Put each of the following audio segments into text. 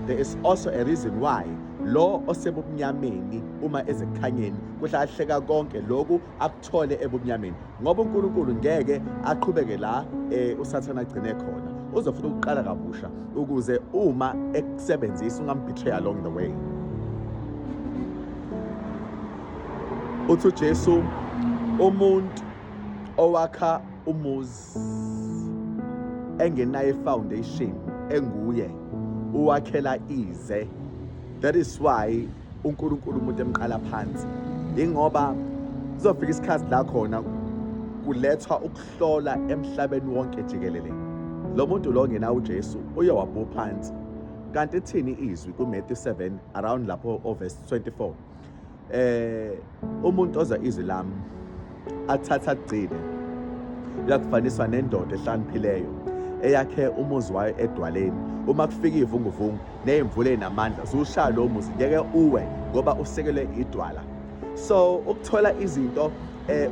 There is also a reason why lo osebumnyameni uma ezekukhanyeni kuhlahleka konke lokhu akuthole ebumnyameni, ngoba uNkulunkulu ngeke aqhubeke la uSathane agcine khona. Uzofuna ukuqala kabusha ukuze uma ekusebenzisa ungambetray along the way. Uthi uJesu, umuntu owakha umuzi engenayo foundation enguye uwakhela ize. That is why uNkulunkulu umuntu emqala phansi, ingoba kuzofika isikhathi la khona kulethwa ukuhlola emhlabeni wonke jikelele. Lo muntu lo ngenawo uJesu uye wabhu phansi. Kanti ithini izwi kuMatthew 7 around lapho o verse 24? Umuntu oza izwi lami athatha agcine uyakufaniswa nendoda ehlakaniphileyo eyakhe umuzi wayo edwaleni. Uma kufika ivunguvungu ney'mvula ey'namandla ziwushaya lowo muzi, ngeke uwe ngoba usekelwe idwala. So ukuthola izinto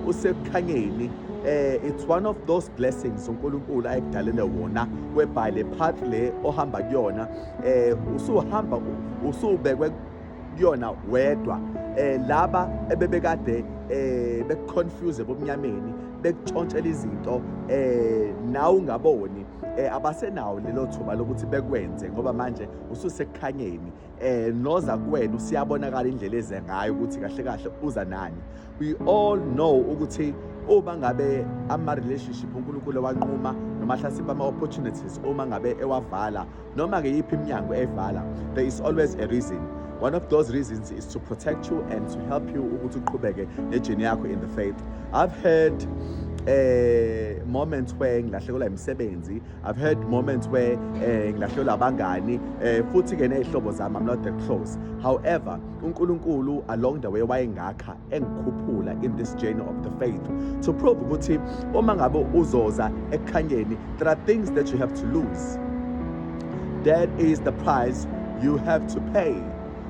usekukhanyeni, it's one of those blessings uNkulunkulu ayekudalele wona, whereby le path le ohamba kuyona usuhamba usubekwe kuyona wedwa. Laba ebebekade bekuconfuse ebumnyameni, bekutshontshela izinto nawe ungaboni, abasenawo lelo thuba lokuthi bekwenze, ngoba manje ususekukhanyeni. Noza kuwena usiyabonakala indlela eze ngayo ukuthi kahle kahle uza nani. We all know ukuthi uma ngabe ama-relationship uNkulunkulu ewanquma, noma hlasimbe ama-opportunities uma ngabe ewavala, noma ke yiphi iminyango evala, there is always a reason. One of those reasons is to protect you and to help you ukuthi uqhubeke nejourney yakho in the faith. I've had moments where ngilahlekelwa imisebenzi, I've had moments where ngilahlekelwa abangani, futhi ke nezihlobo zami, I'm not that close. However, uNkulunkulu along the way wayengakha engikhuphula in this journey of the faith to prove ukuthi uma ngabe uzoza ekukhanyeni, there are things that you have to lose. That is the price you have to pay.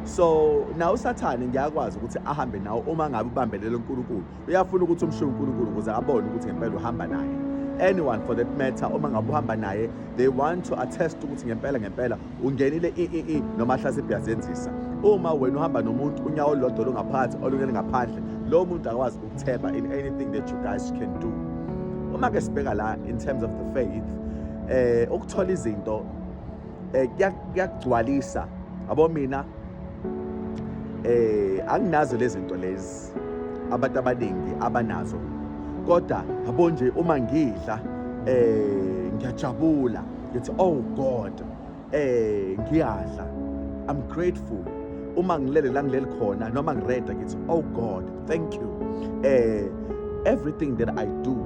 So now uSathane ngiyakwazi ukuthi ahambe nawe uma ngabe ubambelele uNkulunkulu. Uyafuna ukuthi umshiye uNkulunkulu ukuze abone ukuthi ngempela uhamba naye. Anyone for that matter, uma ngabe uhamba naye, they want to attest ukuthi ngempela ngempela ungenile i i i noma hlasimbe uyazenzisa. Uma wena uhamba nomuntu unyawo olulodwa olungaphakathi olunye ngaphandle, lo muntu akwazi ukuthemba in anything that you guys can do. Uma ke sibheka la in terms of the faith, ukuthola izinto kuyakugcwalisa. Yabo mina anginazo lezi zinto lezi abantu abaningi abanazo, kodwa yabo nje uma ngidla ngiyajabula, ngithi oh God, ngiyadla, I'm grateful. Uma ngilele la ngilele khona noma ngireda, ngithi oh God, thank you. Everything that I do,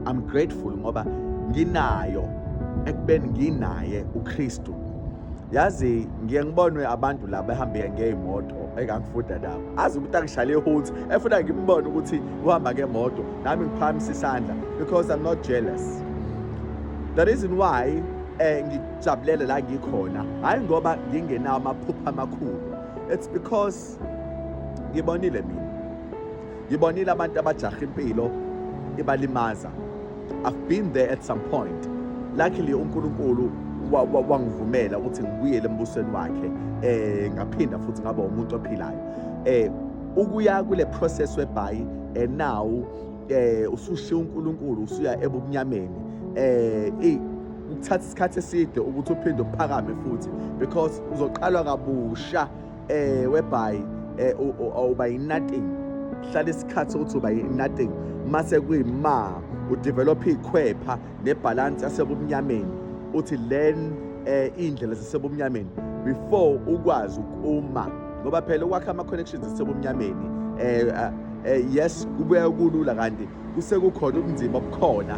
I'm grateful ngoba nginayo ekubeni nginaye uKristu. Yazi ngiye ngibonwe abantu la behambe ngeyimoto engangifunda nabo, azi ukuthi angishale ihunsi efuna ngimbone ukuthi uhamba ngemoto, nami ngiphakamisa isandla because I'm not jealous. The reason why ngijabulele la ngikhona, hayi ngoba ngingenawo amaphupho amakhulu, it's because ngibonile mina, ngibonile abantu abajaha impilo ibalimaza. I've been there at some point. Luckily uNkulunkulu wangivumela ukuthi ngibuyele embusweni wakhe, ngaphinda futhi ngaba umuntu ophilayo. Ukuya kule process whereby now usushiya uNkulunkulu usuya ebumnyameni, kuthatha isikhathi eside ukuthi uphinde uphakame futhi, because uzoqalwa kabusha, whereby uba nothing, hlala isikhathi sokuthi uba nothing, mase kuyima udevelop ikhwepha nebalance yasebumnyameni, uthi learn indlela zasebumnyameni before ukwazi ukuma, ngoba phela ukwakha ama connections asebumnyameni yes kubuya kulula, kanti kusekukhona ubunzima obukhona,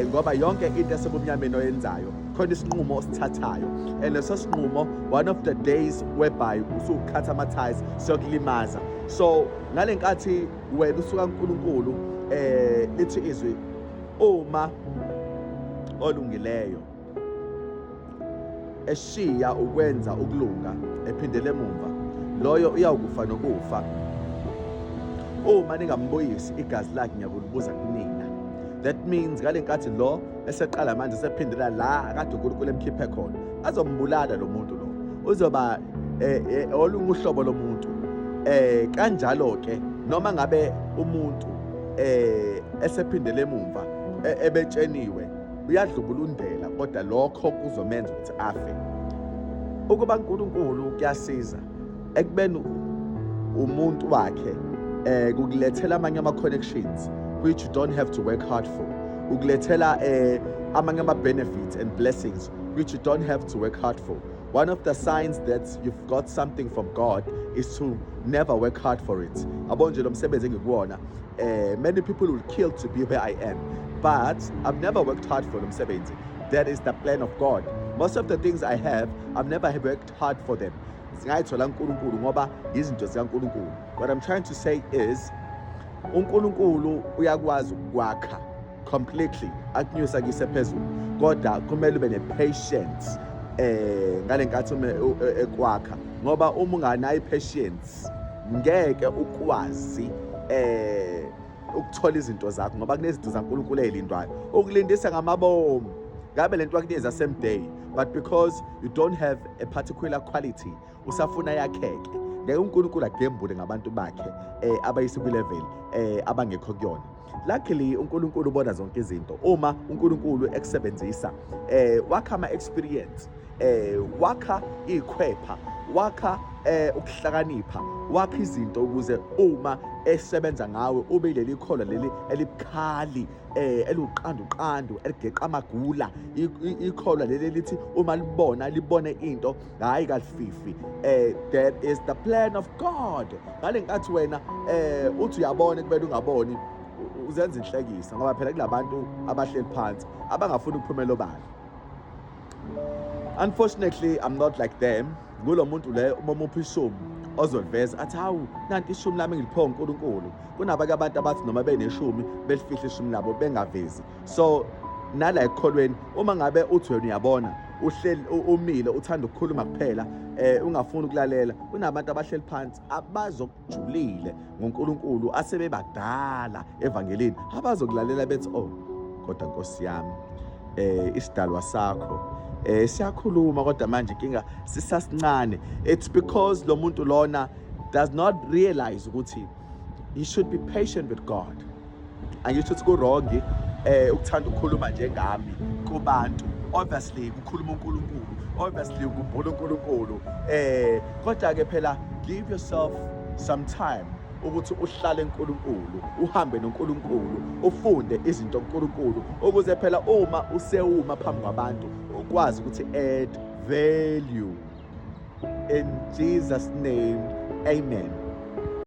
ngoba yonke into esebumnyameni oyenzayo khona isinqumo osithathayo, and leso sinqumo one of the days whereby usukhatha ama ties siyokulimaza. So ngale nkathi wena usuka kuNkulunkulu, lithi izwi, uma olungileyo eshiya ukwenza ukulunga ephindele emumva, loyo uyawukufa nokufa. Uma ningambuyisi, igazi lakhe ngiyakulibuza kunina. That means ngale nkathi lo eseqala manje sephindela la akade uNkulunkulu emkhiphe khona, azombulala lo muntu lo. Uzoba olunye uhlobo lomuntu. Kanjalo ke noma ngabe umuntu esephindele emumva ebetsheniwe uyadlubulundela, kodwa lokho kuzomenza ukuthi afe. Ukuba uNkulunkulu kuyasiza ekubeni umuntu wakhe, kukulethela amanye ama connections which you don't have to work hard for, ukulethela amanye ama benefits and blessings which you don't have to work hard for. One of the signs that you've got something from God is to never work hard for it. Yabo nje lo msebenzi engikuwona, many people will kill to be where I am, but I've never worked hard for lo msebenzi. That is the plan of God. Most of the things I have, I've never worked hard for them. Singayithola uNkulunkulu ngoba izinto zikaNkulunkulu. What I'm trying to say is uNkulunkulu uyakwazi ukwakha completely, akunyusa kise phezulu, kodwa kumele ube ne-patience ngale nkathi ekwakha, ngoba uma unganayo i-patience ngeke ukwazi ukuthola izinto zakho, ngoba kunezinto zaNkulunkulu ey'lindwayo ukulindisa ngamabomu. Ngabe lento akunikeza same day, but because you don't have a particular quality, usafuna yakheke, ngeke uNkulunkulu agembule ngabantu bakhe abayise kwi-level abangekho kuyona. Luckily, uNkulunkulu ubona zonke izinto. Uma uNkulunkulu ekusebenzisa, wakha ama-experience, wakha ikhwepha, wakha ukuhlakanipha, wakha izinto ukuze uma esebenza ngawe ube leli kholo leli elibukhali, eluqandu qandu, eligeqa amagula, ikholwa leli elithi uma libona libone into, hayi kalififi. That is the plan of God. Ngale nkathi wena uthi uyabona kubele ungaboni, uzenza inhlekisa, ngoba phela kulabantu abahleli phansi abangafuni ukuphumela obala. Unfortunately, I'm not like them. Ngulo muntu le uma umupha ishumi ozoliveza athi, "Hawu, nanti ishumi lami ngiliphiwe uNkulunkulu." Kunabanye abantu abathi noma beneshumi belifihle ishumi labo bengavezi. So nala ekukholweni, uma ngabe uthi wena uyabona, uhleli umile, uthanda ukukhuluma kuphela, ungafuni ukulalela, kunabantu abahleli phansi abazokujulile ngoNkulunkulu, asebebadala evangelini, abazokulalela bethi, "Oh, kodwa Nkosi yami, isidalwa sakho siyakhuluma, kodwa manje inkinga sisasincane." It's because lo muntu lona does not realize ukuthi he should be patient with God. Angisho ukuthi ku-wrong ukuthanda ukukhuluma njengami kubantu. Obviously kukhuluma uNkulunkulu, obviously ukumbula uNkulunkulu, kodwa ke phela give yourself some time ukuthi uhlale eNkulunkulu, uhambe noNkulunkulu, ufunde izinto kuNkulunkulu, ukuze phela uma usewuma phambi kwabantu ukwazi ukuthi add value. In Jesus' name, amen.